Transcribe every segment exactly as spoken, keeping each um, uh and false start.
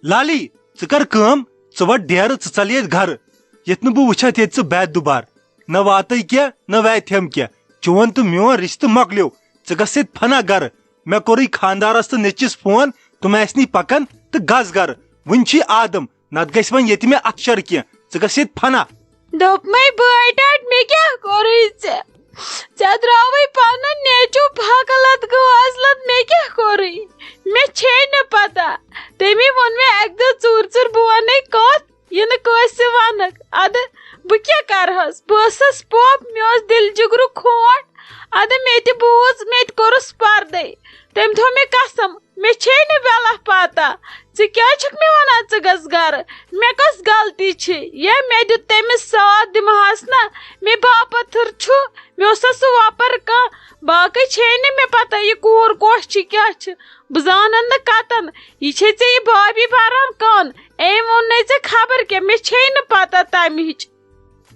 Lolly, ژٕ کر کٲم، ژٕ وَٹ ڈیرٕ، ژٕ ژَل ییٚتہِ گرٕ، ییٚتہِ نہٕ بہٕ وٕچھتھ ییٚتہِ ژٕ بیت دُبار۔ نہ واتَے کینٛہہ، نہ واتہِ ہٮ۪م کینٛہہ۔ چون تہٕ میون رِشتہٕ مۄکلیو۔ ژٕ گژھ ییٚتہِ فنا گرٕ۔ مےٚ کوٚرُے خاندارس تہٕ نیٚچوِس فون، تِم ٲسۍ نٕے پکان، تہٕ گژھ گرٕ۔ وٕنہِ چھُے آدم، نتہٕ گژھِ وۄنۍ ییٚتہِ مےٚ اَتھٕ شر کینٛہہ۔ ژٕ گژھ ییٚتہِ فنا۔ دوٚپمَے بٲے ٹاٹھ، مےٚ کیٛاہ کوٚرُے ژےٚ؟ ژےٚ درٛاوٕے پنُن نیٚچوٗ پھکہٕ لد غٲز لد، مےٚ کیٛاہ کوٚرُے؟ مےٚ چھے نہٕ پتہ۔ تٔمی ووٚن مےٚ اَکہِ دۄہ ژوٗرِ ژوٗرِ، بہٕ وَنَے کَتھ، یہِ نہٕ کٲنٛسہِ وَنَکھ۔ اَدٕ بہٕ کیٛاہ کَرٕہَس؟ بہٕ ٲسَس پوٚپ، مےٚ اوس دِل جِگرُک کھوٹ۔ اَدٕ مےٚ تہِ بوٗز، مےٚ تہِ کوٚرُس پردے۔ تٔمۍ تھوٚو مےٚ قسم، مےٚ چھے نہٕ بٮ۪لَکھ پتہ۔ ژٕ کیٛازِ چھَکھ مےٚ وَنان ژٕ گژھ گرٕ؟ مےٚ کۄس غلطی چھِ؟ یا مےٚ دیُت تٔمِس ساتھ دِمہَس نہ؟ مےٚ باپتھ چھُ، مےٚ اوسا سُہ وۄپر کانٛہہ؟ باقٕے چھے نہٕ مےٚ پتہ یہِ کوٗر کۄس چھِ، کیٛاہ چھِ۔ بہٕ زانَن نہٕ کتن۔ یہِ چھے ژےٚ یہِ بابی بران کن؟ أمۍ ووٚن نَے ژےٚ خبر کیٛاہ، مےٚ چھے نہٕ پتہ تَمِچ۔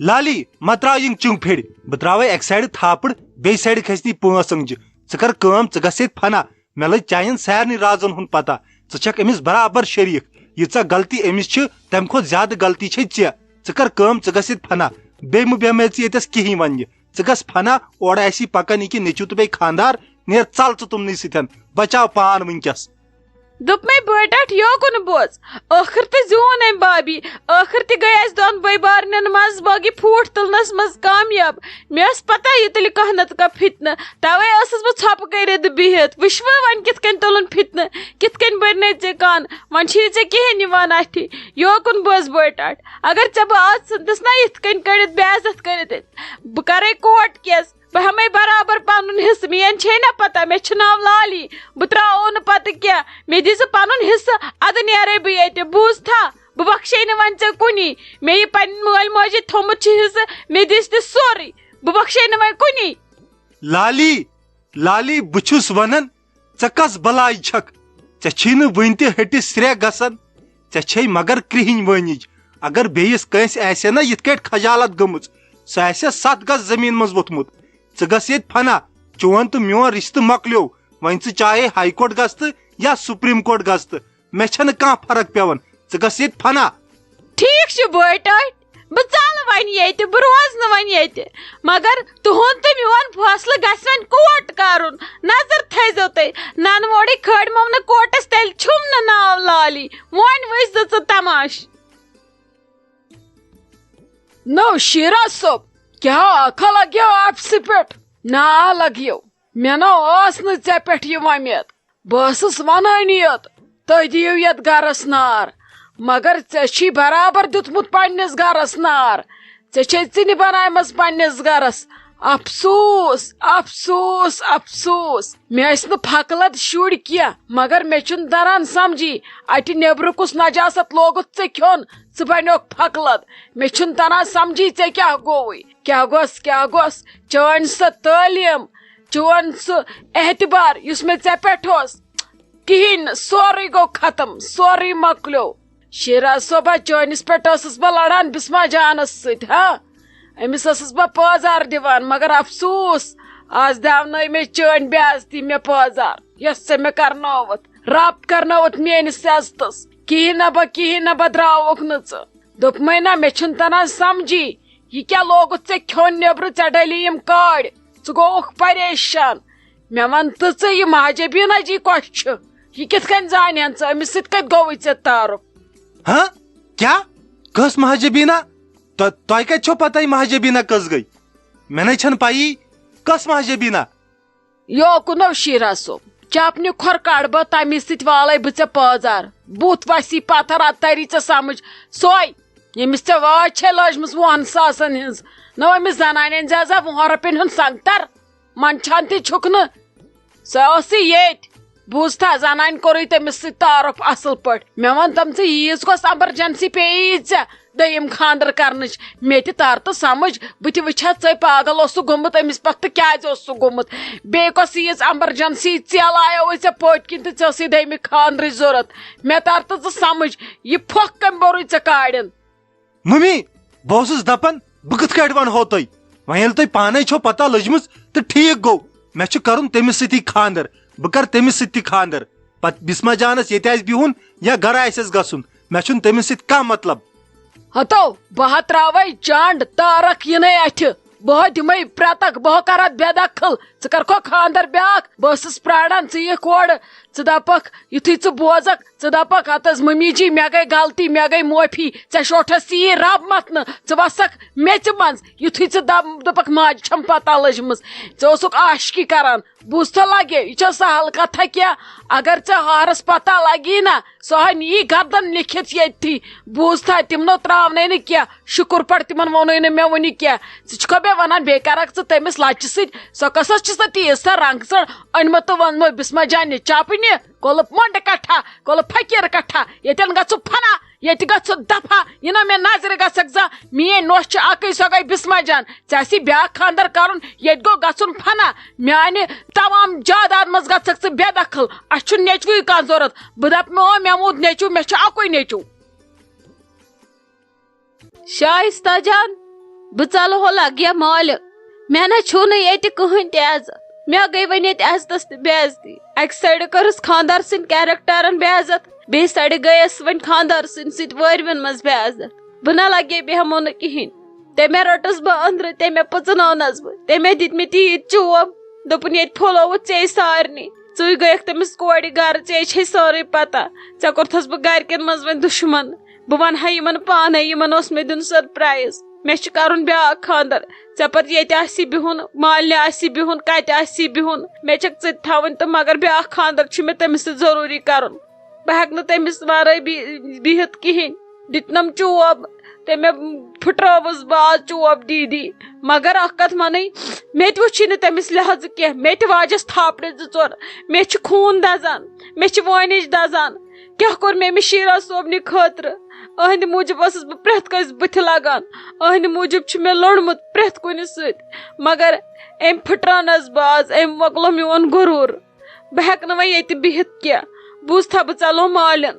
لالی، مہ تراو یِم چنگ پھِرِ۔ بہٕ تراوے اکہِ سایڈٕ تھاپڑ، بیٚیہِ سایڈٕ کھسہِ نہٕ پانٛژھ انگجہِ۔ ژٕ کر کٲم، ژٕ گژھ ییٚتہِ فنا۔ مےٚ لٔج چانٮ۪ن سارنٕے رازن ہُنٛد پتہ۔ ژٕ چھکھ أمِس برابر شریٖک۔ ییٖژاہ غلطی أمِس چھِ، تمہِ کھۄتہٕ زیادٕ غلطی چھے ژےٚ۔ ژٕ کر کٲم، ژٕ گژھ ییٚتہِ فنا۔ بیٚیہِ مہٕ بیٚہمَے ژٕ ییٚتٮ۪س کِہیٖنۍ وننہِ۔ ژٕ گژھ فنا، اورٕ آسی پکان یہِ کہِ نیٚچوٗ تہٕ بیٚیہِ خاندار، نیر ژل ژٕ تِمنٕے سۭتٮ۪ن۔ بچاو پان وٕنکیٚس۔ دوٚپمَے بٲے ٹاٹھ، یوکُن بوز۔ ٲخٕر تہِ زیوٗن أمۍ بابی۔ ٲخٕر تہِ گٔے اَسہِ دۄن بٲے بارنٮ۪ن منٛز باقٕے پھوٗٹھ تُلنَس منٛز کامیاب۔ مےٚ ٲس پتہ یہِ تُلہِ کانٛہہ نتہٕ کانٛہہ فتنہٕ۔ توے ٲسٕس بہٕ ژھۄپہٕ کٔرِتھ بِہِتھ۔ وٕچھوٕ وۄنۍ کِتھ کٔنۍ تُلُن فتنہٕ؟ کِتھ کٔنۍ بٔرۍ نے ژےٚ کان؟ وۄنۍ چھُے نہٕ ژےٚ کِہیٖنۍ یِوان اَتھِ۔ یوکُن بوز بٲے ٹاٹھ۔ اگر ژےٚ بہٕ آز ژھٕنتَس نا یِتھ کٔنۍ کٔڑِتھ، بے عزت کٔرِتھ، بہٕ کرے کوٹ کیس۔ بہٕ ہٮ۪مَے برابر پنُن حصہٕ۔ میٲنۍ چھے نہ پتہ، مےٚ چھُ ناو لالی۔ بہٕ تراوو نہٕ پتہٕ کینٛہہ۔ مےٚ دِزِ پنُن حصہٕ، ادٕ نیرے بہٕ ییٚتہِ۔ بوٗزتھا؟ بہٕ بخشے نہٕ وۄنۍ ژےٚ کُنی۔ مےٚ یہِ پننہِ مٲلۍ ماجہِ تھوٚمُت چھُ حصہٕ، مےٚ دِزِ تہِ سورُے۔ بہٕ بخشے نہٕ وۄنۍ کُنی۔ لالی، لالی، بہٕ چھُس ونان، ژےٚ کس بلاے چھکھ؟ ژےٚ چھی نہٕ وٕنہِ تہِ ہٹِس سرٛیٚہہ گژھان۔ ژےٚ چھے مگر کرٛہِنۍ وٲنِج۔ اگر بیٚیِس کٲنٛسہِ آسہِ ہے نا یِتھ کٲٹھۍ خجالت گٔمٕژ، سُہ آسہِ ہے ستھ گز زٔمیٖن منٛز ووٚتھمُت۔ ژٕ گژھ ییٚتہِ فنا۔ چون تہٕ میون رشتہٕ مۄکلیو۔ وۄنۍ ژٕ چاہے ہاے کورٹ گژھ تہٕ یا سپریم کورٹ گژھ تہٕ مےٚ چھنہٕ کانٛہہ فرق پٮ۪وان۔ ژٕ گژھ ییٚتہِ فنا۔ ٹھیٖک چھُ بٲے ٹاٹھۍ، بہٕ ژلہٕ وۄنۍ ییٚتہِ، بہٕ روزٕ نہٕ وۄنۍ ییٚتہِ۔ مگر تُہُنٛد تہٕ میون فٲصلہٕ گژھِ وۄنۍ کوٹ کرُن۔ نظر تھٲیزیو تُہۍ، ننہٕ وورٕے کھٲڑمو نہٕ کوٹس، تیٚلہِ چھُم نہٕ ناو لالی۔ وۄنۍ وٕچھزِ ژٕ تماش۔ نو شیرا صٲب، کیٛاہ آکھا لگیو آفسہٕ پٮ۪ٹھ؟ نا لگیو، مےٚ نہ ٲس نہٕ ژےٚ پٮ۪ٹھ یہِ وۄمید۔ بہٕ ٲسٕس ونٲنی یوت، تُہۍ دِیِو یتھ گرس نار، مگر ژےٚ چھی برابر دیُتمُت پننِس گرس نار۔ ژےٚ چھے ژِنہِ بنایمژ پننِس گرس۔ افسوس، افسوس، افسوس۔ مےٚ ٲسۍ نہٕ پھکہٕ لد شُرۍ کینٛہہ، مگر مےٚ چھُنہٕ تران سمجھی، اتہِ نیبرٕ کُس نجاست لوگُتھ ژےٚ کھیوٚن، ژٕ بنیوکھ پھکہٕ لد۔ مےٚ چھُنہٕ تران سمجھی ژےٚ کیٛاہ گوٚوُے، کیٛاہ گوٚس، کیٛاہ گوٚس۔ چٲنۍ سۄ تعلیٖم، چون سُہ اعتبار یُس مےٚ ژےٚ پٮ۪ٹھ اوس، کِہیٖنۍ نہٕ، سورُے گوٚو ختم، سورُے مۄکلیو۔ شیراز صٲبا، چٲنِس پٮ۪ٹھ ٲسٕس بہٕ لڑان بسما جانس سۭتۍ، ہا؟ أمِس ٲسٕس بہٕ پٲزار دِوان، مگر افسوس، آز دیاونٲے مےٚ چٲنۍ بے عزتی مےٚ پٲزار، یۄس ژےٚ مےٚ کرنٲوٕتھ، رب کرنٲوٕتھ میٲنِس عزتس۔ کِہیٖنۍ نہ بہ، کِہیٖنۍ نہ بہ درٛاوُکھ نہٕ ژٕ۔ دوٚپمَے نہ، مےٚ چھُنہٕ تران سمجھی، یہِ کیٛاہ لوگُتھ ژےٚ کھیوٚن نیٚبرٕ، ژےٚ ڈلی یِم کاڑِ، ژٕ گوٚوُکھ پریشان۔ مےٚ وَن تہٕ ژٕ، یہِ مہاجبیٖنا جی کۄس چھِ؟ یہِ کِتھ کٔنۍ زانہِ ہن ژٕ؟ أمِس سۭتۍ کَتہِ گوٚوُے ژےٚ تعارُف؟ ہاں؟ کیٛاہ؟ کٔژ مہاجبیٖنا؟ تۄ-، تۄہہِ کَتہِ چھو پَتہ یہِ مہاجبیٖنا کٔژ گٔے؟ مےٚ نَے چھَنہٕ پَیی۔ کٔژ مہاجبیٖنا؟ یوکُنو شیرا صٲب، چپنہِ کھۄر کڑٕ بہٕ، تَمی سۭتۍ والَے بہٕ ژےٚ پٲزار۔ بُتھ وَسی پَتھر، اَدٕ تَری ژےٚ سمجھ۔ سۄے، ییٚمِس ژےٚ واج چھے لٲجمٕژ وُہَن ساسَن ہٕنٛز، نہ أمِس زنانہِ أنۍ زِ آز وُہَن رۄپیَن ہُنٛد سنٛگتر۔ منٛدچھان تہِ چھُکھ نہٕ۔ سۄ ٲسٕے ییٚتۍ۔ بوٗزتھا، زنانہِ کوٚرُے تٔمِس سۭتۍ تعارُف اَصٕل پٲٹھۍ۔ مےٚ وَن تٔمۍ، ژٕ ییٖژ کۄس ایمرجنسی پیٚیی ژےٚ دوٚیِم خانٛدر کرنٕچ؟ مےٚ تہِ تر تہٕ سمجھ، بہٕ تہِ وٕچھِ ہا، ژٕے پاگل اوسُکھ گوٚمُت أمِس پٮ۪ٹھ تہٕ کیٛازِ اوسُکھ گوٚمُت۔ بیٚیہِ کۄس ییٖژ ایمرجنسی ژیل آیوُے ژےٚ پٔتۍ کِنۍ تہٕ ژےٚ ٲسٕے دوٚیمہِ خانٛدرٕچ ضوٚرتھ؟ مےٚ تر تہٕ ژٕ سمجھ، یہِ پھۄکھ کٔمۍ بوٚرُے ژےٚ کاڑٮ۪ن؟ ممی، بہٕ اوسُس دپان، بہٕ کِتھ کٲٹھۍ ونہو تۄہہِ؟ وۄنۍ ییٚلہِ تۄہہِ پانے چھو پتہ لٔجمٕژ تہٕ ٹھیٖک گوٚو، مےٚ چھُ کرُن تٔمِس سۭتی خانٛدر۔ بہٕ کرٕ تٔمِس سۭتۍ تہِ خانٛدر۔ پتہٕ بسمہ جانس ییٚتہِ آسہِ بِہُن یا گرٕ آسٮ۪س گژھُن، مےٚ چھُنہٕ تٔمِس سۭتۍ کانٛہہ مطلب۔ ہتو، بہٕ ہا تراوے چانڈ تارک یِنَے اَتھِ۔ بہٕ ہا دِمَے پرٛتک، بہٕ ہا کرٕ اَتھ بے دخل۔ ژٕ کر کھو خاندر بیٛاکھ؟ بہٕ ٲسٕس پرٛاران ژٕ یِکھ اورٕ۔ ژٕ دپکھ، یُتھُے ژٕ بوزکھ، ژٕ دپکھ، ہتس ممی جی، مےٚ گٔے غلطی، مےٚ گٔے معٲفی۔ ژےٚ شوٹھس ژٕ یی رب متھنہٕ، ژٕ وسکھ میٚژِ منٛز۔ یُتھُے ژٕ دپ-، دوٚپکھ، ماجہِ چھم پتہ لٔجمٕژ، ژٕ اوسُکھ عاشقی کران۔ بوٗزتھا لگے، یہِ چھا سہل کتھا کینٛہہ؟ اگر ژےٚ ہارس پتہ لگی نا، سۄ ہا نِیی گردن لیکھِتھ ییٚتھی۔ بوٗزتھا، تِم نو تراونَے نہٕ کینٛہہ۔ شُکُر پڑ، تِمن ووٚنُے نہٕ مےٚ وُنہِ کینٛہہ۔ ژٕ چھُکھا مےٚ ونان، بیٚیہِ کرکھ ژٕ تٔمِس لچہِ سۭتۍ؟ سۄ کۄس چھِ سۄ تیٖژ سۄ رنگ ژٔڑ؟ أنۍ مہ تہٕ ووٚن مہ بسمہ جانہِ چاپہٕ نہِ، کۄلہٕ مۄنڈٕ کٹھا، کۄلہٕ فقیٖر کٹھا، ییٚتٮ۪ن گژھُن فنا، ییٚتہِ گژھُن دفا۔ یہِ نہ مےٚ نظرِ گژھکھ زانٛہہ۔ میٲنۍ نوش چھِ اکٕے، سۄ گٔے بسمہ جان۔ ژےٚ آسی بیٛاکھ خاندر کرُن، ییٚتہِ گوٚو گژھُن فنا۔ میانہِ تمام جاداد منٛز گژھکھ ژٕ بے دخل۔ اسہِ چھُنہٕ نیٚچوٕے کانٛہہ ضروٗرت۔ بہٕ دپہٕ، مےٚ اوٚن، مےٚ موٗد نیٚچوٗ، مےٚ چھُ اکُے نیٚچوٗ۔ شایستہ جان، بہٕ ژلہٕ ہو لگیا مالہِ۔ مےٚ نہ چھُو نہٕ ییٚتہِ کٕہٕنۍ تہِ عزت۔ مےٚ گٔے وۄنۍ ییٚتہِ عزتس تہِ بے عزتی۔ اکہِ سایڈٕ کٔرٕس خاندار سٕنٛدۍ کیریکٹرن بے عزت، بیٚیہِ سایڈٕ گٔیس وۄنۍ خاندار سٕنٛدۍ سۭتۍ وٲرۍوٮ۪ن منٛز بے عزت۔ بہٕ نہ لگے بیٚہمو نہٕ کِہیٖنۍ۔ تٔمۍ رٔٹٕس بہٕ أنٛدرٕ، تٔمۍ پٔژٕنٲونس بہٕ، تٔمۍ دِتۍ مےٚ تیٖتۍ چوب۔ دوٚپُن، ییٚتہِ پھوٚلووُتھ ژے سارنٕے، ژٕے گٔیَکھ تٔمِس کورِ گرٕ، ژے چھے سٲرٕے پتہ۔ ژےٚ کوٚرتھس بہٕ گرِکٮ۪ن منٛز وۄنۍ دُشمن۔ بہٕ ونہٕ ہا یِمن پانے، یِمن اوس مےٚ دیُن سرپرایز۔ مےٚ چھُ کرُن بیٛاکھ خاندر۔ ژےٚ پتہٕ ییٚتہِ آسی بِہُن، مالنہِ آسی بِہُن، کتہِ آسی بِہُن، مےٚ چھکھ ژٕ تہِ تھاوٕنۍ تہٕ مگر بیٛاکھ خاندر چھُ مےٚ تٔمِس سۭتۍ ضروٗری کرُن۔ بہٕ ہٮ۪کہٕ نہٕ تٔمِس ورٲے بِہِتھ کِہیٖنۍ۔ دِتنم چوب، تٔمۍ پھٕٹرٲوٕس بہٕ آز چوب دیٖدی۔ مگر اکھ کتھ ونٕے، مےٚ تہِ وٕچھی نہٕ تٔمِس لحاظہٕ کینٛہہ، مےٚ تہِ واجس تھاپڑِ زٕ ژور۔ مےٚ چھُ خوٗن دزان، مےٚ چھِ وٲنِج دزان۔ کیٛاہ کوٚر مےٚ أمِس شیراز صٲبنہِ خٲطرٕ؟ أہنٛدِ موٗجوٗب ٲسٕس بہٕ پرٛٮ۪تھ کٲنٛسہِ بٕتھِ لگان، أہنٛدِ موٗجوٗب چھُ مےٚ لوٚڑمُت پرٛٮ۪تھ کُنہِ سۭتۍ۔ مگر أمۍ پھٕٹرٲونس بہٕ آز، أمۍ مۄکلو میون غروٗر۔ بہٕ ہٮ۪کہٕ نہٕ وۄنۍ ییٚتہِ بِہِتھ کینٛہہ۔ بوٗزتھا، بہٕ ژلو مالٮ۪ن۔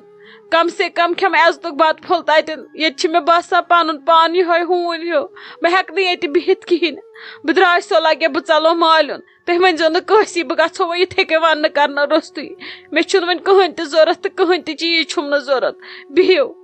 کم سے کم کھٮ۪مہٕ عزتُک بتہٕ پھوٚل تتٮ۪ن۔ ییٚتہِ چھِ مےٚ باسان پنُن پان یِہوٚے ہوٗنۍ ہیوٗ۔ بہٕ ہٮ۪کہٕ نہٕ ییٚتہِ بِہِتھ کِہیٖنۍ۔ بہٕ درٛاے سۄ لگے، بہٕ ژلو مالُن۔ تُہۍ ؤنۍزیو نہٕ کٲنٛسی، بہٕ گژھو وۄنۍ یِتھَے کٔنۍ وننہٕ کرنہٕ روٚستُے۔ مےٚ چھُنہٕ وۄنۍ کٕہٕنۍ تہِ ضوٚرتھ تہٕ کٕہٕنۍ تہِ چیٖز چھُم نہٕ ضوٚرتھ۔ بِہِو۔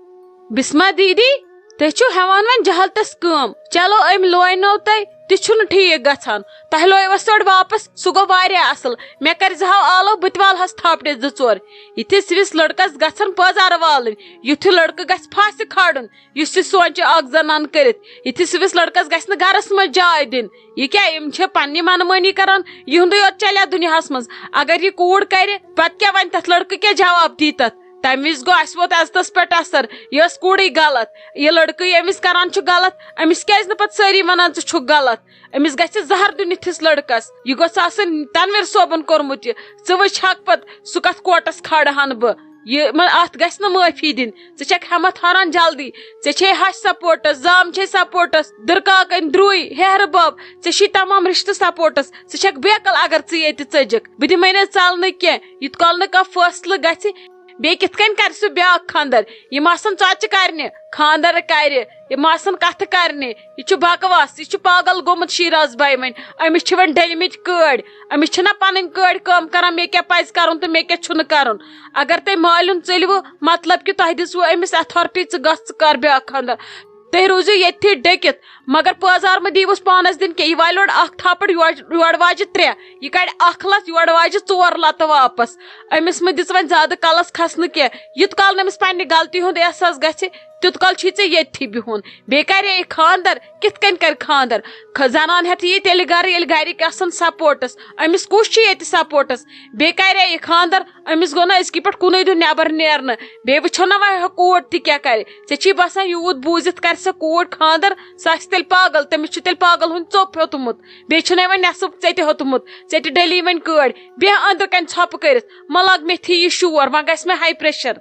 بسمہ دیدی، تُہۍ چھِو ہٮ۪وان وۄنۍ جہالتس کٲم۔ چلو، أمۍ لوینو تۄہہِ، تہِ چھُنہٕ ٹھیٖک گژھان۔ تۄہہِ لویوس تورٕ واپس، سُہ گوٚو واریاہ اصل۔ مےٚ کٔرۍ زِ ہاو آلو، بہٕ تہِ والہس تھاپڑِ زٕ ژور۔ یِتھِس وِس لڑکس گژھن پٲزار والٕنۍ، یُتھ یہِ لڑکہٕ گژھِ پھاسہِ کھارُن، یُس یہِ سونچہِ اکھ زنان کٔرِتھ۔ یِتھِس وِس لڑکس گژھِ نہٕ گرس منٛز جاے دِنۍ۔ یہِ کیٛاہ، یِم چھِ پننہِ منہٕ مٲنی کران، یِہُنٛدُے یوت چلیا دُنیاہس منٛز۔ اگر یہِ کوٗر کرِ، پتہٕ کیٛاہ ونہِ تتھ لڑکہٕ، کیٛاہ جواب دی تتھ؟ تمہِ وِزِ گوٚو اسہِ ووت عزتس پٮ۪ٹھ اثر۔ یہِ ٲس کوٗرٕے غلط، یہِ لڑکہٕ ییٚمِس کران چھُ غلط، أمِس کیٛازِ نہٕ پتہٕ سٲری ونان ژٕ چھُکھ غلط؟ أمِس گژھِ زہر دیُن یِتھِس لڑکس۔ یہِ گوٚژھ آسُن تنویر صٲبن کوٚرمُت یہِ۔ ژٕ وٕچھ حق پتہٕ سُہ کتھ کوٹس کھالہٕ ہن بہٕ۔ یہِ، یِمن اتھ گژھِ نہٕ معٲفی دِنۍ۔ ژٕ چھکھ ہٮ۪متھ ہاران جلدی۔ ژےٚ چھے ہش سپورٹس، زام چھے سپورٹس، دٕرکاکن، درُے، ہیہرٕ بب، ژےٚ چھُے تمام رشتہٕ سپورٹس۔ ژٕ چھکھ بے عقل اگر ژٕ ییٚتہِ ژٔجِکھ۔ بہٕ دِمے نہٕ ژلنہٕ کینٛہہ، یوٗت کال نہٕ کانٛہہ فٲصلہٕ گژھِ۔ بیٚیہِ کِتھ کٔنۍ کرِ سُہ بیٛاکھ خانٛدر؟ یِم آسن ژۄچہِ کرنہِ، خانٛدر کرِ، یِم آسن کتھٕ کرنہِ۔ یہِ چھُ بکواس، یہِ چھُ پاگل گوٚمُت شیراز بھائی۔ وۄنۍ أمِس چھِ وۄنۍ ڈٔلمٕتۍ کٲڑۍ، أمِس چھِنہ پنٕنۍ کٲڑۍ کٲم کران، مےٚ کیٛاہ پزِ کرُن تہٕ مےٚ کیٛاہ چھُنہٕ کرُن۔ اگر تۄہہِ مٲلِن ژٔلِوٕ، مطلب کہِ تۄہہِ دِژوٕ أمِس authority، ژٕ گژھ، ژٕ کر بیٛاکھ خانٛدر۔ تُہۍ روٗزِو ییٚتھی ڈٔکِتھ، مگر پٲزار مہٕ دیٖوُس پانس دِنہٕ کینٛہہ۔ یہِ والہِ یورٕ اکھ تھپڑ، یورٕ، یورٕ واجہِ ترٛےٚ، یہِ کڑِ اکھ لتھ، یورٕ واجہِ ژور لتہٕ واپس۔ أمِس مہٕ دِژ وۄنۍ زیادٕ کلس کھسنہٕ کینٛہہ۔ یوٗت کال نہٕ أمِس پننہِ غلطی ہُنٛد احساس گژھِ، تیوٗت کال چھُے ژےٚ ییٚتھی بِہُن۔ بیٚیہِ کرے یہِ خانٛدر، کِتھ کٔنۍ کرِ خانٛدر؟ خ-، زنان ہٮ۪تھ یی تیٚلہِ گرٕ، ییٚلہِ گرِکۍ آسن سپورٹس۔ أمِس کُس چھُ ییٚتہِ سپورٹس؟ بیٚیہِ کرے یہِ خانٛدر، أمِس گوٚو نہ أزکی پٮ۪ٹھ کُنُے دیُن نٮ۪بر نیرنہٕ۔ بیٚیہِ وٕچھو نہ وۄنۍ ہۄ کوٗر تہِ کیٛاہ کرِ۔ ژےٚ چھی باسان یوٗت بوٗزِتھ کرِ سۄ کوٗر خانٛدر، سۄ آسہِ تیٚلہِ پاگل، تٔمِس چھُ تیٚلہِ پاگل ہُنٛد ژوٚپ ہیوٚتمُت۔ بیٚیہِ چھُنہٕ وۄنۍ نٮ۪صٕب ژےٚ تہِ ہیوٚتمُت، ژےٚ تہِ ڈٔلی وۄنۍ کٲڑۍ۔ بیٚہہ أنٛدرٕ کنہِ ژھۄپہٕ کٔرِتھ، مہ لاگ میٚتھی یہِ شور، وۄنۍ گژھِ مےٚ high pressure۔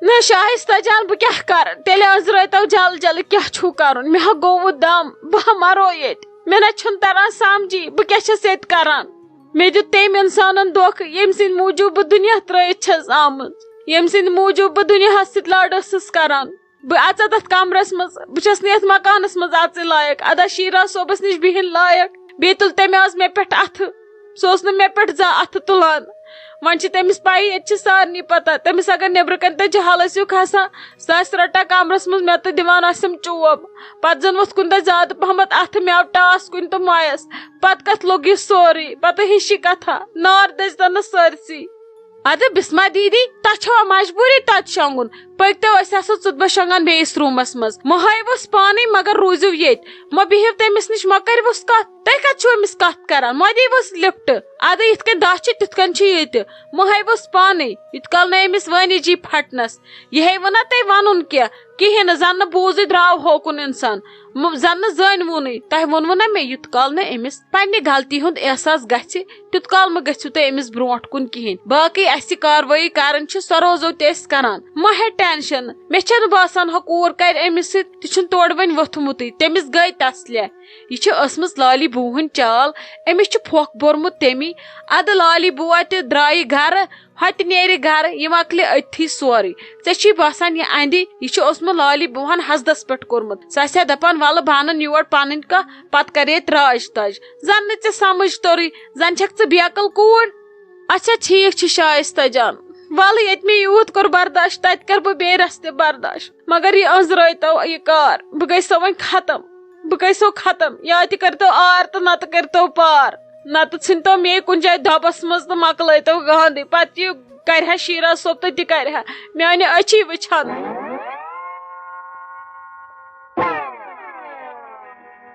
نہ شایستہ جان، بہٕ کیٛاہ کرٕ؟ تیٚلہِ أنٛزرٲے تو جل جل، کیٛاہ چھُو کرُن؟ مےٚ ہا گوٚوُ دم، بہٕ ہا مرو ییٚتہِ۔ مےٚ نہ چھُنہٕ تران سمجھی، بہٕ کیٛاہ چھَس ییٚتہِ کران؟ مےٚ دیُت تٔمۍ انسانن دھوکہٕ، ییٚمہِ سٕنٛدِ موٗجوٗب بہٕ دُنیا ترٲوِتھ چھَس آمٕژ، ییٚمہِ سٕنٛدِ موٗجوٗب بہٕ دُنیاہس سۭتۍ لڑ ٲسٕس کران۔ بہٕ اژا تتھ کمرس منٛز، بہٕ چھَس نہٕ یتھ مکانس منٛز اژٕنۍ لایق، ادا شیراز صٲبس نِش بِہِنۍ لایق۔ بیٚیہِ تُل تٔمۍ آز مےٚ پٮ۪ٹھ اتھٕ، سُہ اوس نہٕ مےٚ پٮ۪ٹھ زانٛہہ اتھٕ تُلان۔ وۄنۍ چھِ تٔمِس پَیی، ییٚتہِ چھِ سارنٕے پَتہ، تٔمِس اگر نیٚبرٕ کَنہِ تہِ جہل ٲسِو کھسان، سُہ آسہِ رَٹان کَمرَس منٛز مےٚ تہٕ دِوان آسٮ۪م چوب۔ پَتہٕ زَن ووٚتھ کُنہِ دۄہ زیادٕ پَہمَتھ اَتھٕ مٮ۪وٕ ٹاس کُنہِ تہٕ مۄیَس۔ پَتہٕ کَتھ لوٚگ یہِ سورُے؟ پَتہٕ ہِشی کَتھا، نار دٔج تَنہٕ سٲرسٕے۔ اَدٕ بِسما دیٖدی، تۄہہِ چھوا مجبوٗری تَتہِ شۄنٛگُن؟ پٔکۍتو، أسۍ آسو ژُتبہٕ شۄنٛگان بیٚیِس روٗمَس منٛز۔ مۄ ہٲیوُس پانٕے، مگر روٗزِو ییٚتہِ۔ مۄ بِہِو تٔمِس نِش، مۄ کٔرِوُس کَتھ۔ تُہۍ کَتہِ چھِو أمِس کَتھ کَران؟ مۄ دیٖوُس لِفٹ۔ اَدٕ یِتھ کٔنۍ دَچھ چھِ، تِتھ کٔنۍ چھِ ییٚتہِ۔ مۄ ہٲیوُس پانٕے، یُت کال نہٕ أمِس وٲنِج یی پھَٹنَس۔ یِہے وَنا تۄہہِ وَنُن کینٛہہ، کِہیٖنۍ نہٕ، زَن نہٕ بوٗزٕے درٛاو ہوکُن اِنسان۔ م-، زَن نہٕ زٲنۍ ووٚنُے۔ تۄہہِ ووٚنوُ نہ مےٚ، یُت کال نہٕ أمِس پنٛنہِ غلطی ہُنٛد احساس گژھِ، تیُت کال مہٕ گٔژھِو تُہۍ أمِس برونٛٹھ کُن کِہیٖنۍ۔ باقٕے اَسہِ یہِ کاروٲیی کَرٕنۍ چھِ، سۄ روزو تہِ أسۍ کَران۔ مہ ہےٚ ٹٮ۪نشَن، مےٚ چھَنہٕ باسان ہۄ کوٗر کَرِ أمِس سۭتۍ، تہِ چھُنہٕ تورٕ وۄنۍ ووٚتھمُتٕے، تٔمِس گٔے تَسلیا۔ یہِ چھِ ٲسمٕژ لالی بوٗہٕنۍ چال، أمِس چھُ پھۄکھ بوٚرمُت تٔمی۔ اَدٕ لالی بوٗوا تہِ درٛایہِ گَرٕ، ہۄتہِ نیرِ گَرٕ، یہِ مۄکلہِ أتھی سورُے۔ ژےٚ چھی باسان یہِ اَندِ؟ یہِ چھُ اوسمُت لالی بوٗہَن حسدَس پٮ۪ٹھ کوٚرمُت۔ سۄ آسہِ ہا دَپان، وَلہٕ بہٕ اَنَن یور پَنٕنۍ کانٛہہ، پَتہٕ کَرِ ییٚتہِ راج تاج۔ زَن نہٕ ژےٚ سَمٕجھ توٚرُے، زَن چھَکھ ژٕ بیکٕل کوٗر۔ اچھا ٹھیٖک چھُ شایستہ جان، وَلہٕ ییٚتہِ مےٚ یوٗت کوٚر برداش، تَتہِ کَرٕ بہٕ بیٚیہِ رَژھ تہِ برداش۔ مگر یہِ أنٛزرٲیتو یہِ کار، بہٕ گٔے سو وۄنۍ ختم۔ بہٕ گٔے سو ختم۔ یا تہِ کٔرۍتو آر تہٕ نَتہٕ کٔرۍتو پار۔ نَتہٕ ژھٕنۍتو مے کُنہِ جایہِ دۄبَس منٛز تہٕ مۄکلٲیتو گاندٕے۔ پَتہٕ یہِ کَرِ ہا شیٖرا صٲب تہٕ تہِ کَرِ ہا۔ میٛانہِ أچھی وٕچھ ہا نہٕ۔